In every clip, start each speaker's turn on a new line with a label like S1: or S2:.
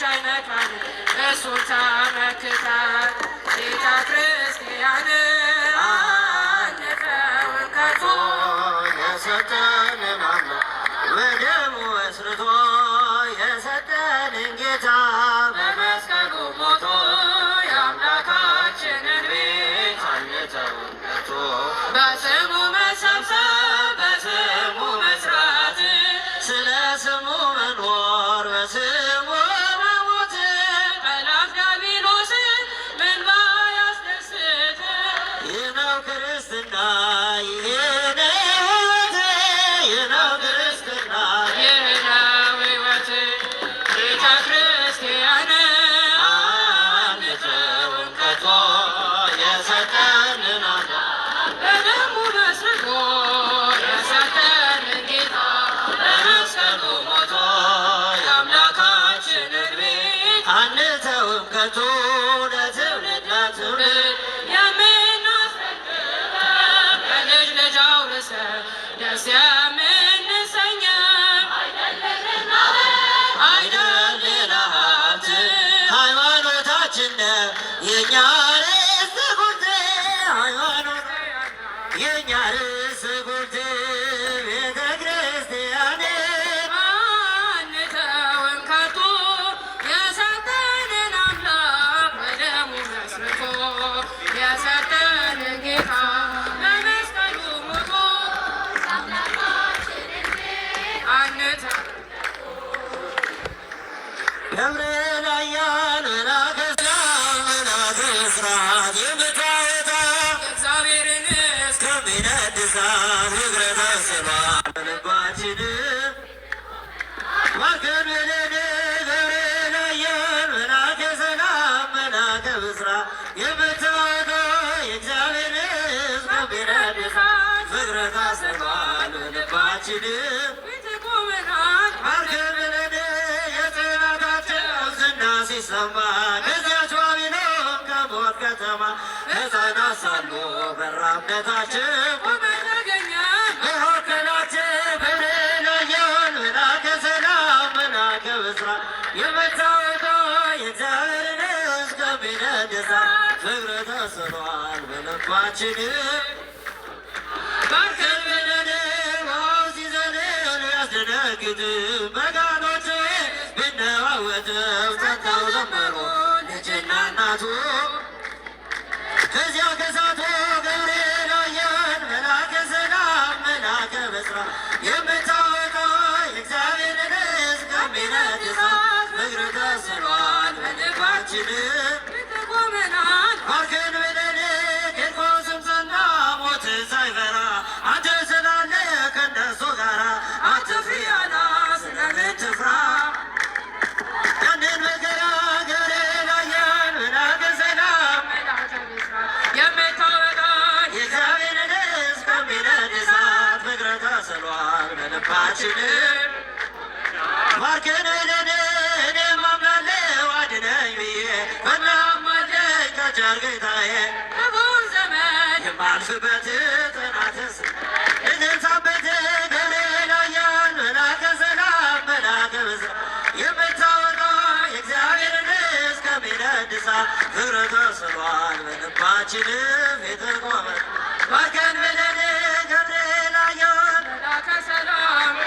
S1: አይነካን እሱን ተመክተን ቤተ ክርስቲያን አንተውም ከቶ።
S2: የሰጠንን አምላክ በደሙ መስርቶ፣ የሰጠንን ጌታ
S1: በመስቀሉ ሞቶ፣ የአምላካችንን ቤት
S2: አንተውም ከቶ።
S1: በስሙ መሰብሰብ፣ በስሙ መስራት፣
S2: ስለ ስሙ መኖር፣ በስሙ መሞት፣
S1: ጠላት ዲያብሎስን ምን ባያስደስት፣
S2: ይህ ነው ክርስትና፣ ይህ ነው ሕይወት፣ ይህ ነው ክርስትና።
S1: ይህ ነው ሕይወት። ቤተ ክርስቲያን
S2: አንተውም ከቶ የሰጠንን አምላክ
S1: በደሙ መስርቶ፣ የሰጠንን ጌታ በመስቀሉ ሞቶ፣ የአምላካችንን ቤት
S2: አንተውም ከቶ ለትውልድ ለትውልድ
S1: የምናስረክበው፣ ለልጅ ልጅ አውርሰን ደስ የምንሰኘው
S2: አይደል ሌላ ሀብት፣ ሃይማኖታችን ነው የእኛ ርስት ጉልት፣ ሃይማኖት የእኛ ርስት ጉልት፣ ቤተ ክርስቲያን።
S1: አንተውም ከቶ የሰጠንን አምላክ በደሙ መስርቶ፣ የሰጠንን ጌታ በመስቀሉ ሞቶ፣ አንተውም።
S2: ገብርኤል ኃያል መልአከ ሰላም፣ መልአከ ብስራት የምታወጣ
S1: እግዚአብሔርን
S2: ከሚነድ እሳት ፍቅረ ተስሏል በልባችን፣ ባርከን ብለን። ገብርኤል ኃያል መልአከ ሰላም፣ መልአከ ብስራት የምታወጣ የእግዚአብሔር ሕዝብ ከሚነድ እሳት ፍቅረ ተስሏል በልባችን
S1: ፊት ቆመናል።
S2: ባርከን ብለን። የጽናታቸው ዝና ሲሰማ ከዚያች ባቢሎን ከሞት ከተማ፣ ሕፃናት ሳሉ በራ እምነታቸው
S1: ቆመን ተገኘን።
S2: መካከላቸው። ገብርኤል ኃያል መልአከ ሰላም፣ መልአከ ብስራት የምታወጣ የእግዚአብሔርን ሕዝብ ከሚነድ እሳት ፍቅር ተስሏል በልባችን
S1: ባርከን
S2: ብለን። ውሃው ሲዘልል ቢያስደነግጥ፣ መጋኖች ቢነዋወጥም፣ ጸጥተው ዘመሩ ልጅና እናቱ ከዚያ ከሳቱ። ገብርኤል ኃያል መልአከ ሰላም፣ መልአከ ብስራት የምታወጣ የእግዚአብሔርን ሕዝብ ከሚነድ እሳት ፍቅር ተስሏል በልባችን
S1: ፊት ቆመናል።
S2: ባርከን ብለን። ቂርቆስም ጸና ሞትን ሳይፈራ፣ አንተ ስላለ ከእነሱ ጋራ አትፍሪ አላት፣ ስለምን ትፍራ ያንን መከራ? ገብርኤል ኃያል መልአከ ሰላም
S1: መልአከ ብስራት የምታወጣ
S2: የእግዚአብሔርን ሕዝብ ከሚነድ እሳት ፍቅር ተስሏል በልባችን ባርከን ብለን። እኔም አምናለሁ አድነኝ ብዬ፣ በናማለኝ ከቸር ጌታዬ
S1: ክፉን ዘመን
S2: የማልፍበት ጥናትስ እልልታበት። ገብርኤል ኃያል መልአከ ሰላም፣ መልአከ ብስራት የምታወጣ የእግዚአብሔርን ሕዝብ ከሚነድ እሳት ፍቅር ተስሏል በልባችን ፊት ቆመን ባርከን ብለን። ገብርኤል ኃያል
S1: መልአከ ሰላም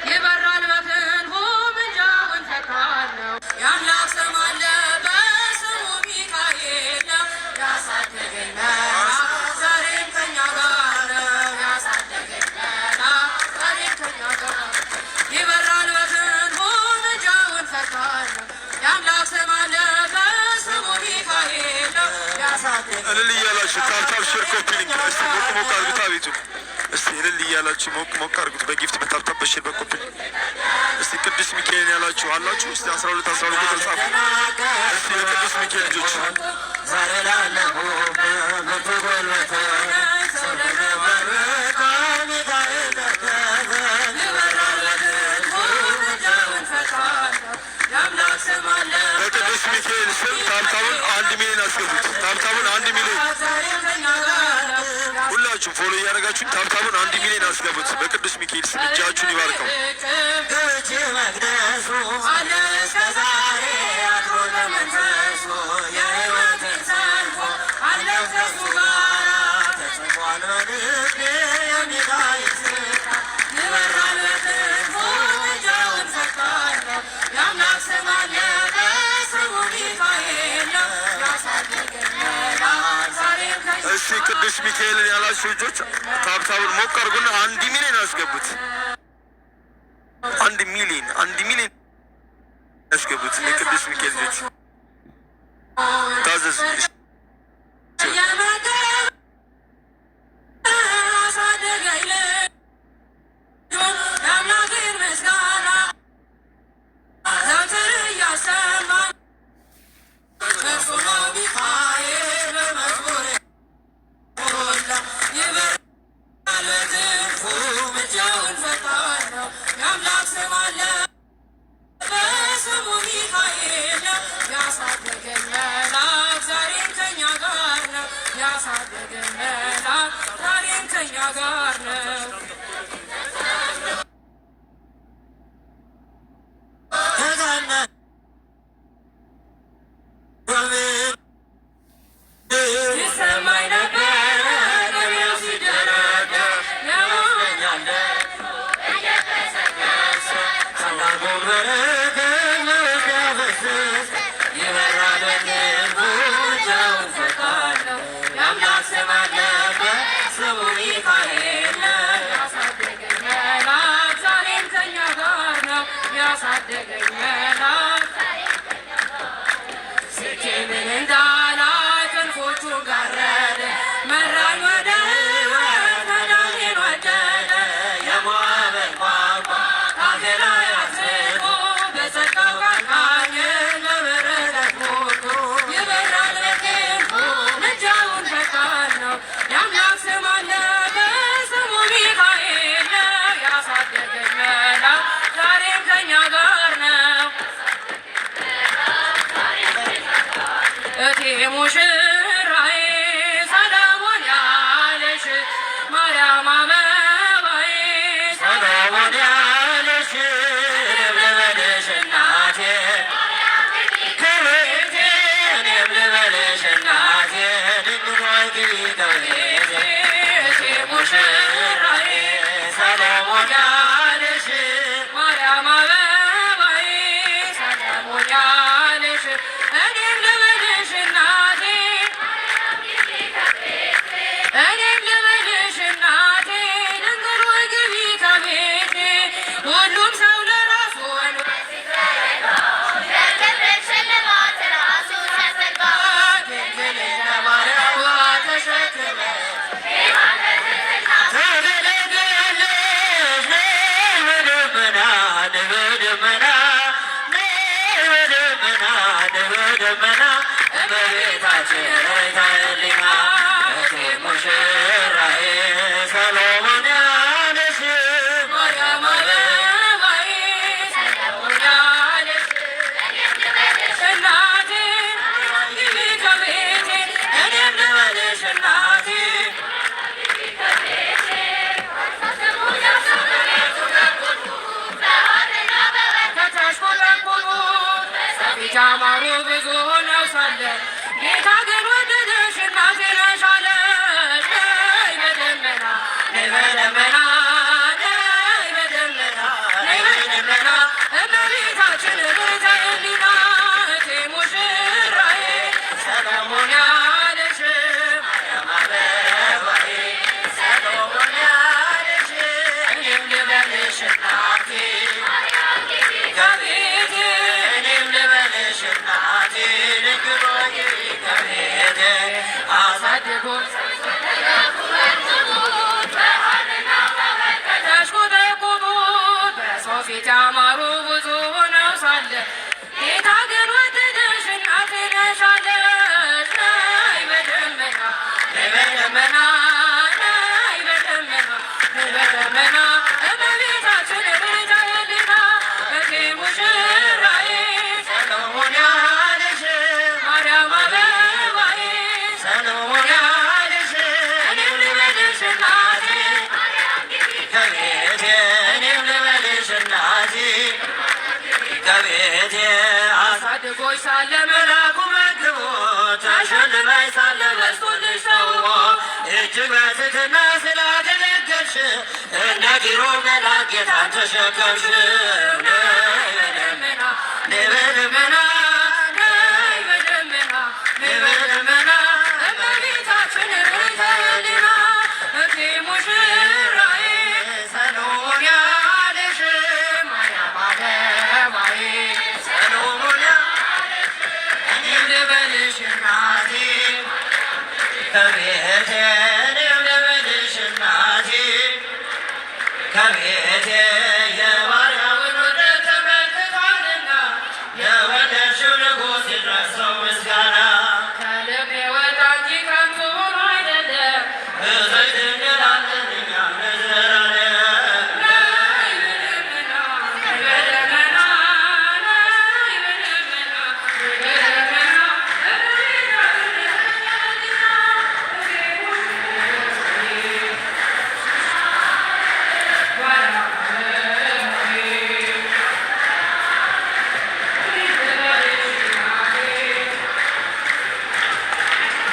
S1: ይበራል በክንፉ ምልጃውን ፈጣን ነው። የአምላክ ስም አለ በስሙ ሚካኤል ነው። ያሳደገኝ መልአክ ዛሬም ከእኛ ጋር ነው። ያሳደገኝ መልአክ ዛሬም ከእኛ ጋር ነው። ይበራል በክንፉ ምልጃውን ፈጣን ነው። የአምላክ ስም አለ በስሙ ሚካኤል ነው። ያሳደገኝ
S3: እልል እያላችሁ tap tap፣ share፣ copy link እስቲ ሞቅ ሞቅ አድርጉት። አቤቱ እስቲ እልል እያላችሁ ሞቅ ሞቅ አድርጉት። በ gift፣ በ tap tap፣ በ share፣ በ copy link። እስቲ ቅዱስ ሚካኤል ያላችሁ አላችሁ? እስቲ 12 12 ቁጥር ጻፉ። እስቲ የቅዱስ ሚካኤል ልጆች።
S2: ዛሬ ላለሁበት ብርቱ ጉልበት
S1: ሰው ለመባረክ
S2: ሚካኤል ደገፈ።
S1: ይበራል በክንፉ ምልጃውን ፈጣን ነው። የአምላክ ስም አለ
S3: በቅዱስ ሚካኤል ስም tap tap ኡን 1 ሚሊዮን አስገቡት። Tap tap ኡን 1 ሚሊዮን።
S1: ዛሬም ከእኛ ጋር
S3: Follow እያደረጋችሁኝ tap tap ኡን 1 ሚሊዮን አስገቡት። በቅዱስ ሚካኤል ስም እጃችሁን ይባርከው።
S2: ገብቼ መቅደሱ አለ እስከ ዛሬ አድሮ በመንፈሱ የሕይወቴን ሰልፎ አለው ከሱ ጋራ ተጽፏል በልቤ የሚካኤል ስራ ይበራል በክንፉ ምልጃውን ፈጣን ነው። የአምላክ ስም አለ በስሙ ሚካኤል ነው። ያሳደገን መልአክ ዛሬም ከእኛ
S3: እስቲ ቅዱስ ሚካኤልን ያላችሁ ልጆች tap tap ኡን ሞቅ አድርጉና 1 ሚሊዮን አስገቡት። 1 ሚሊዮን፣ 1 ሚሊዮን ያስገቡት። የቅዱስ ሚካኤል ልጆች ታዘዝ።
S1: እየመገበ አሳደገኝ ልጁን የአምላኬን ምስጋና ዘወትር እያሰማኝ እርሱ ነው ሚካኤል በመዝሙር ሞላ ይበራል በክንፉ ምልጃውን ፈጣን ነው። የአምላክ ስም አለ በስሙ ሚካኤል ነው። ያሳደገን መልአክ ዛሬም ከእኛ ጋር ነው። ያሳደገን መልአክ ዛሬም ከእኛ ጋር ነው።
S2: ተጋና
S1: ይሰማኝ ነበረ ገበያው ሲደረደር
S2: ታላቁን በረከት ያፈስስ ይበራል በክንፉ ምልጃውን
S1: ፈጣን ነው። የአምላክ ስም አለበት ስሙ ሚካኤል ነው። ያሳደገኝ መልአክ ዛሬም ከእኛ ጋር ነው። ያሳደገኝ መልአክ ስኬምን እንዳላይ ክንፎቹን ጋረደ መራኝ ወደ ሕይወት መዳኔን ወደደ
S2: የሞዓብን ቋንቋ
S1: ካፌ ላይ አጥልቆ በጸጋው ቃኘን በበረከት ሞልቶ ይበራል በክንፉ ምልጃውን ፈጣን ነው። የአምላክ ስም አለ በስሙ ሚካኤል ነው። ያሳደገን መልአክ ዛሬም ከእኛ ጋር ነው። እቴ ሙሽራዬ ሰለሞን ያለሽ ማርያም አበባዬ
S2: ሰሎሞን ያለሽ እኔም ልበልሽ እናቴ ክብርቴ እኔም ልበልሽ እናቴ ድንግል ሆይ ግቢ ከቤቴ
S1: እቴ ሙሽራዬ
S2: ሰሎሞን ያለሽ
S1: ማርያም አበባዬ ሰለሞን ያለሽ እኔም ልበልሽ እናቴ እኔም ልበልሽ እናቴ ድንግል ሆይ ግቢ ከቤቴ ሁሉም ሰው ለራሱ
S4: ሽልማት ራሱ ተሰጋ
S2: ድንግልና ማርያም ውሃ ተሸክመሽ ትገለግያለሽ ነይ በደመና ነይ በደመና ነይ በደመና ነይ በደመና እመቤታችን ርኅራኄ ሕሊና እቴ ሙሽራዬ ሰሎሞን ያለሽ
S1: ማርያም አበባዬ ሰለሞን ያለሽ እናቴ ግቢ ከቤቴ
S2: እኔም ልበልሽ እናቴ
S1: ከተሽቆጠቆጡ ፊት ያማሩ ብዙ ሆነው ሳለ ጌታ ግን ወደደሽ እናቴ ነሽ አለሽ። ነይ በደመና ነይ በደመና ነይ በደመና ነይ በደመና እመቤታችን ርኅራኄ ሕሊና እቴ ሙሽራዬ ሰለሞን ያለሽ
S2: ማርያም አበባዬ ሰሎሞን ያለሽ
S1: እኔም ልበልሽ እናቴ ከቤቴ
S2: እኔም ልበልሽ እናቴ ድንግል ሆይ ግቢ ከቤቴ
S1: አሳድጎ ተሽቆጠቆጡ በሰው ፊት ያማሩ ብዙ ሆነው ሳለ ጌታ ግን ወደደሽ እናቴ ነሽ አለሽ። ነይ በደመና ነይ በደመና ነይ በደመና ነይ በደመና እመቤታችን ርኅራኄ ሕሊና እቴ ሙሽራዬ
S2: ሰሎሞን ያለሽ
S1: ማርያም አበባዬ
S2: ሰሎሞን ያለሽ
S1: እኔም ልበልሽ
S2: ልበልሽ እናቴ ከቤቴ እኔም ልበልሽ እናቴ ከቤቴ
S1: አሳድጎሽ ሳለ
S2: መላኩ መግቦ ተሸልመሽ ሳለ በስቶልሽ ተውቦ እጅግ በትሕትና ስላገለገልሽ እንደ ኪሩብ መልአክ ጌታን ተሸከምሽ።
S1: ነይ በደመና
S2: ነይ በደመና
S1: ነይ በደመና
S2: ነይ በደመና
S1: እመቤታችን ተይልና እቲ ሙሽራዬ
S2: ሰሎሞን ያለሽ
S1: ማርያም አበባዬ
S2: ሰሎሞን
S1: እኔም ልበልሽ
S2: እናቴ ከቤቴ እኔም ልበልሽ እናቴ ከቤቴ የባሪያውን ውርደት ተመልክቷልና የወለድሽው ንጉሥ ይድረሰው ምስጋና።
S1: ከልብ የወጣ እንጂ ከንቱ ሆኖ አይደለም።
S2: ብፅዕት እንላለን እኛም ለዘላለም።
S1: ነይ በደመና ነይ በደመና ነይ በደመና ነይ በደመና እመቤታችን ተይልና እቲ ሙሽራዬ ማርያም አበባዬ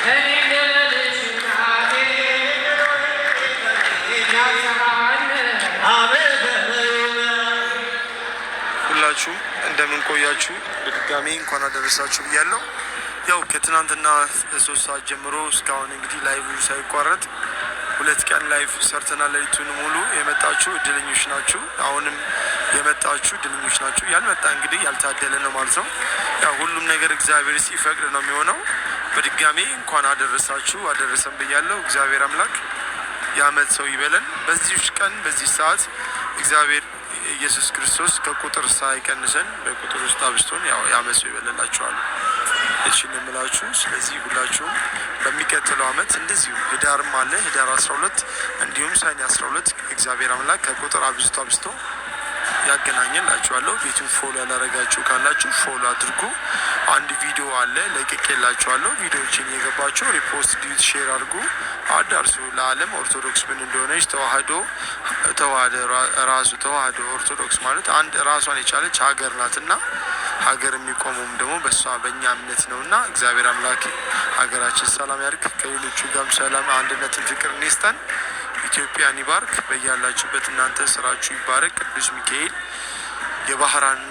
S1: እኔም ልበልሽ እናቴ
S3: ሁላችሁም እንደምን ቆያችሁ? በድጋሚ እንኳን አደረሳችሁ ብያለሁ። ያው ከትናንትና 3 ሰዓት ጀምሮ እስካሁን እንግዲህ live ሳይቋረጥ 2 ቀን live ሰርተናል። ሌሊቱን ሙሉ የመጣችሁ እድለኞች ናችሁ። አሁንም የመጣችሁ እድለኞች ናችሁ። ያልመጣ እንግዲህ ያልታደለ ነው ማለት ነው። ያው ሁሉም ነገር እግዚአብሔር ሲፈቅድ ነው የሚሆነው። በድጋሚ እንኳን አደረሳችሁ አደረሰን ብያለሁ። እግዚአብሔር አምላክ የዓመት ሰው ይበለን። በዚህ ቀን በዚህ ሰዓት እግዚአብሔር ኢየሱስ ክርስቶስ ከቁጥር ሳይቀንሰን በቁጥር ውስጥ አብዝቶን ያው የዓመት ሰው ይበለላችኋል። እችን የምላችሁ። ስለዚህ ሁላችሁም በሚቀጥለው ዓመት እንደዚሁ ህዳርም አለ፣ ህዳር 12 እንዲሁም ሰኔ 12 እግዚአብሔር አምላክ ከቁጥር አብዝቶ አብዝቶ ያገናኘላችኋለሁ። ቤቱን follow ያላረጋችሁ ካላችሁ follow አድርጉ። አንድ ቪዲዮ አለ ለቅቄላችኋለሁ። ቪዲዮዎችን እየገባችሁ repost፣ duet፣ share አድርጉ፣ አዳርሱ ለዓለም። ኦርቶዶክስ ምን እንደሆነች፣ ተዋህዶ ተዋህዶ ራሱ ተዋህዶ ኦርቶዶክስ ማለት አንድ ራሷን የቻለች ሀገር ናትና ሀገር የሚቆመውም ደግሞ በእሷ በእኛ እምነት ነው እና እግዚአብሔር አምላክ ሀገራችን ሰላም ያድርግ። ከሌሎቹ ጋርም ሰላም፣ አንድነትን፣ ፍቅር ይስጠን። ኢትዮጵያን ይባርክ። በያላችሁበት እናንተ ስራችሁ ይባረክ። ቅዱስ ሚካኤል የባህራን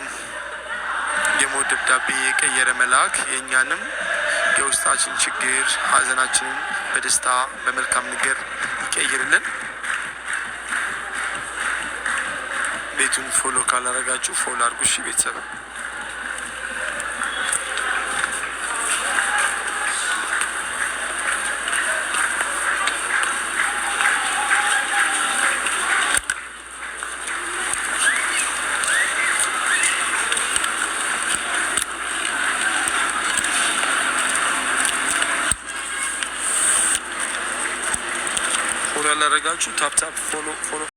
S3: የሞት ደብዳቤ የቀየረ መልአክ የእኛንም የውስጣችን ችግር ሀዘናችንን በደስታ በመልካም ነገር ይቀይርልን። ቤቱን follow ካላረጋችሁ follow አድርጉ። እሺ ቤተሰብ። Follow ያላረጋችሁ tap tap follow follow።